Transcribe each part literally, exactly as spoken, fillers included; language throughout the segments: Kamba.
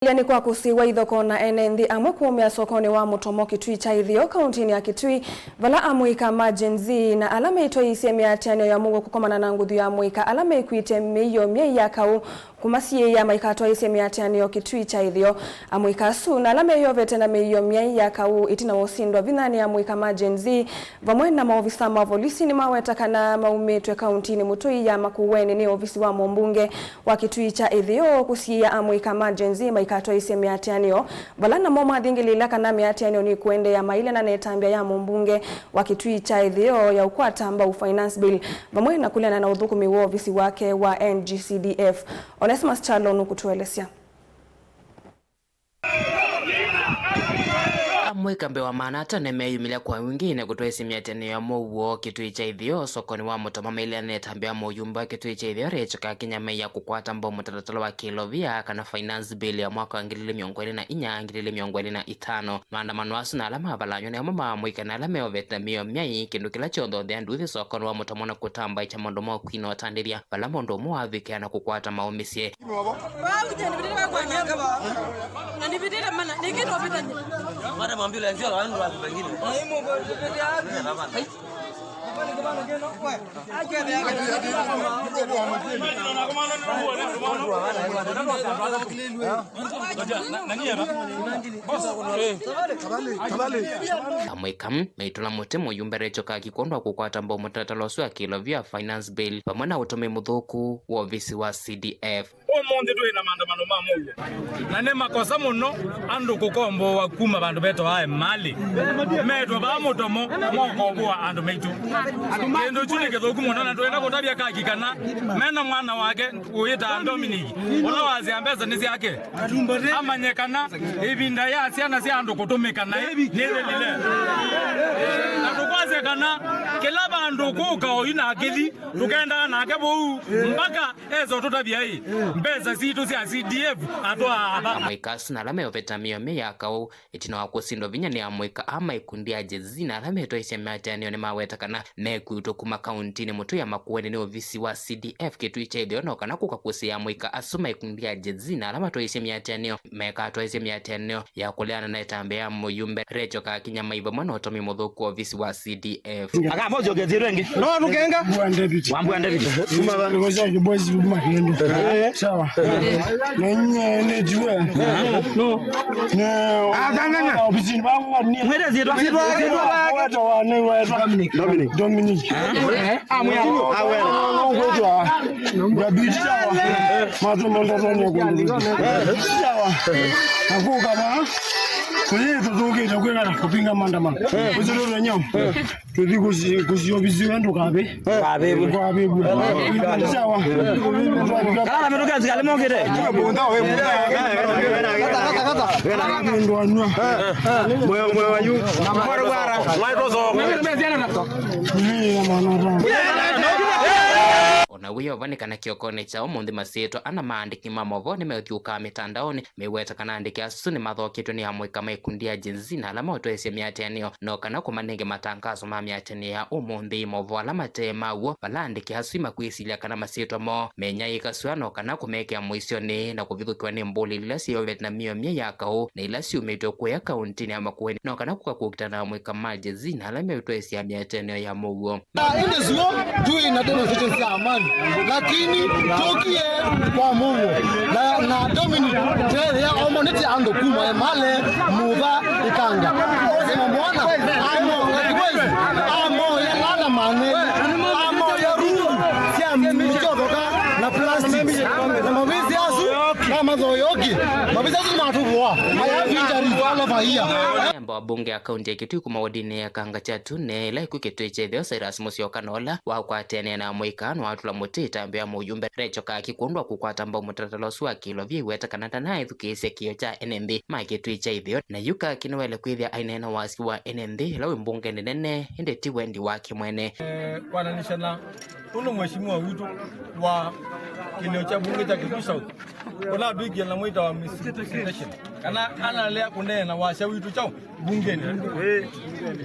Ĩla nĩ kwa kũsĩĩwa ithokoo na ene nthĩ amwe kũũmĩa sokonĩ wa Mũtomo Kitui kya Ĩtheo, kauntinĩ ya Kitui, vala amũika ma Gen Z na ala meitwaĩĩsye mĩatĩanĩo ya mũuo kũkomana na nguthu ya amũika ala mekwĩte mĩio myaĩ ya kaũ kũmasiĩĩa maikatwaĩĩsye mĩatĩanĩo Kitui kya Ĩtheo. Amũika asu na ala meyovete na mĩio myaĩ ya kaũ ĩtina wa ũsindwa vinya nĩ amũika ma Gen Z vamwe na maovisa ma volisi nĩmaweta kana maumĩtwe kauntinĩ mũtũi ya Makueni nĩ ovisi wa mũmbunge wa Kitui kya Ĩtheo kũsiĩĩa amũika ma Gen Z maikatwaĩĩsye mĩatĩanĩo, vala namo mathingĩlĩĩla kana mĩatĩanĩo nĩkũendeea mailena na ĩtambya ya mũmbunge wa Kitui kya Ĩtheo ya ũkwata mbau Finance Bill, vamwe na kũleana na ũthũkũmi wa ovisi wake wa N G C D F. Onesimus Kyalo nũkũtũelesya. Amũika mbee wa maana ata nĩmeyumĩlya kwa wingĩ na kũtwaĩĩsya mĩatĩanĩo ya mũuo Kitui kya Ĩtheo sokonĩ wa Mũtomo mailena na ĩtambya ya mũyumbe wa Kitui kya Ĩtheo Rachel Kakinya mei ya kũkwata mbau mũtalatala wa kĩlovia kana Finance Bill ya mwaka wa ngili ilĩ mĩongo ĩlĩ na inya, ngili ilĩ mĩongo ĩlĩ na itano. Maandamano asu na ala mavalanywa nĩ amwe ma amũika na ala meovete mĩio myaĩ, kĩndũ kĩla kyonthe ũthea nduthi sokonĩ wa Mũtomo na kũtambaĩkya maũndũ ma ũkwii na ũtandĩthya, vala mũndũ ũmwe wavikĩa na kũkwata maũmĩsye. Madam ambulance, wala wanu watu wengine. Amũika meitũla mũtĩ mũyumbe Rachel Kaki kwondũ wa kũkwata mbau mũtalatala ũsu wa kĩlovia Finance Bill vamwe na ũtũmĩi mũthũku wa ovisi wa C D F. Ũmũnthĩ twĩ na maandamano ma mũuo, na nĩ makosa mũno andũ kũkomboa kuma vandũ vetawa Emali, metwa vaa Mũtomo mokomboa andũ maitũ. Kĩndũ kyu nĩ kĩthũku mũno, na twenda kũtavya Kaki kana mena mwana wake wĩtaa Dominic, ũla wasya mbesa nĩ syake, amanye kana ĩvinda ya syana sya andũ kũtũmĩka naĩ nĩthĩlile. Na tũkwasya kana kĩla vandũ kũka oyu na akĩthi, tũkendaa nake vau mpaka esa ũtũtavya ĩ, mbesa sitũ sya C D F atwaa va? Amũika asu na ala meũveta mĩio mĩ ya kaũ ĩtina wa kũsindwa vinya nĩ amũika aa ma ikundi ya Gen Z na ala metwaĩĩsye mĩatĩanĩo nĩmaweta kana mekwĩtwa kuma kauntinĩ mũtũi ya Makueni nĩ ovisi wa C D F Kitui kya Ĩtheo, no kana kũka kũsĩĩa amũika asu ma ikundi ya Gen Z na ala matwaĩĩsye mĩatĩanĩo mekatwaĩĩsye mĩatĩanĩo ya kũleana na ĩtambya ya mũyumbe Rachel Kakinya mai vamwe na ũtũmĩi mũthũku wa ovisi wa C D F. Aka mojo ke zero ĩngĩ. No, nũkenga. Wambua David. Kuma vandu vosi ya kibosi kuma kendo. Eh. Sawa. Na nye ne jua. No. Ne. Ah, ganga. Ofisini vangu ni. Mwende zitwa, zitwa, zitwa. Wetu wa ne wetu. Dominic. Dominic. Dominic. Ah, mwe. Ah, wewe. Wetu wa. Ngabiti sawa. Matomo ndoto ni kundu. Sawa. Akuka ma. Kũyĩ tũthũkĩte kwĩgana kũpinga maandamano. Ũcio nĩ ũthenya. Tũthi kũsi-, kũsiovisiwe ndũkavĩ. Ndũkavĩvw'e. Ndũkavĩvw'e. Sawa. Kala na mĩtũkĩ asikalĩ mokĩte. Mũndũ anua. Mweo, mweo wa yu. Mwaitũ thoko. Ona wĩyova nĩ kana kĩokonĩ kya ũmũnthĩ masyĩtwa ana maandĩki ma movoo nĩmeũthyũkaa mĩtandaonĩ meweta kana andĩki asu nĩmathoketwe nĩ amũika ma ikundi ya Gen Z na ala maũtwaĩĩsye mĩatĩanĩo, no kana kũmanenge matangaso ma mĩatĩanĩo ya ũmũnthĩ. Movoo ala mate ma w'o, vala andĩki asu makwĩsilya kana masyĩtwa moo menyaĩĩka sua, no kana kũmekĩa mũisyonĩ na kũvithũkĩwa nĩ mbũlĩli ila syĩyovete na mĩio myaĩ ya kaũ na ila syumĩtwe kũya kauntinĩ ya Makueni, no kana kũka kũkita na amũika ma Gen Z na ala meũtwaĩĩsya mĩatĩanĩo ya mũuo. Ĩndĩ sio twĩ na demonstrations ya amani, lakini tũkie kwa mũuo na, na Dominic tethĩa omonete andũ kuma Emali, Mutha, Ikanga. Sema mwana, amo, amo ya lala mane, amo ya rungu sia mchothoka na plastic. Na mavisi asu na mathoyoki, mavisi asu matuvua. I have injuries all over here. Memba wa mbunge ya kaunti ya Kitui kuma wodinĩ ya Kanga Kyatu ne ĩla ĩkw'ũ Kitui kya Ĩtheo, Cyrus Musyoka, na ũla wakwatanĩe na amũika nĩwatũla mũtĩ ĩtambya ya mũyumbe Rachel Kaki kwondũ wa kũkwata mbau mũtalatala ũsu wa kĩlovia aiweta kana ndanaethukĩĩsya kĩĩo kya ene nthĩ ma Kitui kya Ĩtheo. Na yu Kaki nĩwaĩle kwĩthĩa aineena wasya wa ene nthĩ ĩla wĩ mbungenĩ nene, ĩndĩ ti wendi wake mwene. Eh, kwananisha na ũndũ mheshimiwa witũ wa Kĩlĩo kya mbunge kya Kitui South, ũla atwĩkie na mwĩta wa misrepresentation, kana analea kũneena wasya witũ kyaũ mbungeni.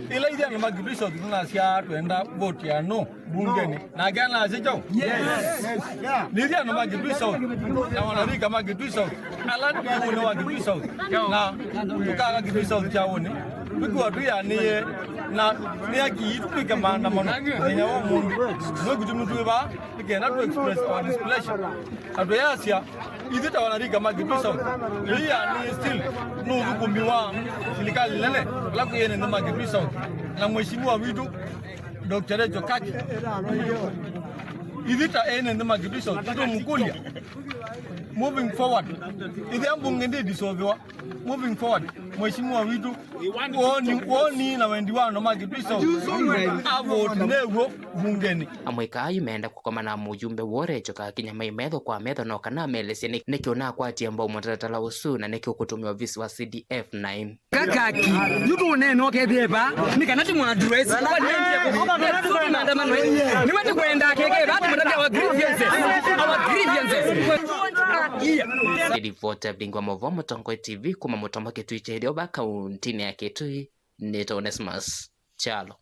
Ĩla ithyĩ andũ ma Kitui South tũnasya twenda vote ya no mbungeni, nake anasya kyaũ? Yes. Nĩ ithyĩ andũ ma Kitui South na wanarika ma Kitui South, ala nĩ mũnene wa Kitui South na tũkaga Kitui South kyaũnĩ, twĩkĩwa twĩanĩe na nĩ haki yitũ twĩke maandamano mũthenya wa ũmũnthĩ. Nĩ kĩtumi twĩ vaa nĩ kenda tũ express our displeasure. Na twĩasya, ithyĩ ta wanarika ma Kitui South, ĩĩ nĩ still nĩ ũthũkũmi wa silikalĩ nene, ĩla kwĩ ene nthĩ ma Kitui South, na mheshimiwa witũ, Doctor Recho Kaki. Ithyĩ ta ene nthĩ ma Kitui South, tũmũkũlya, moving forward, ĩthĩa mbunge ndĩ dissolviwa, moving forward, mheshimiwa witũ, woni, woni na wendi wa andũ ma Kitui South, avote new'o mbungeni. Amwe kaa yu meenda kũkomana na mũyumbe woo Recho Kaki metho kwa metho, no kana amelesye nĩ, nĩkĩ ũnakwatie mbau mũtalatala ũsu na nĩkĩ ũkũtũmĩa ovisi wa C D F nine. Kakaki, yu tũũneena ũkethĩe va, nĩ kana tũmũ address. Nĩwe tũkwenda keke va, tũmũtavya our grievances. Our grievances. Nĩ ripoti ya Vingi wa Mauvoo, Mũtongoi T V, kuma Mũtombo Kitui kya Ĩtheo va kauntinĩ ya Kitui, nĩ Onesmus Kyalo.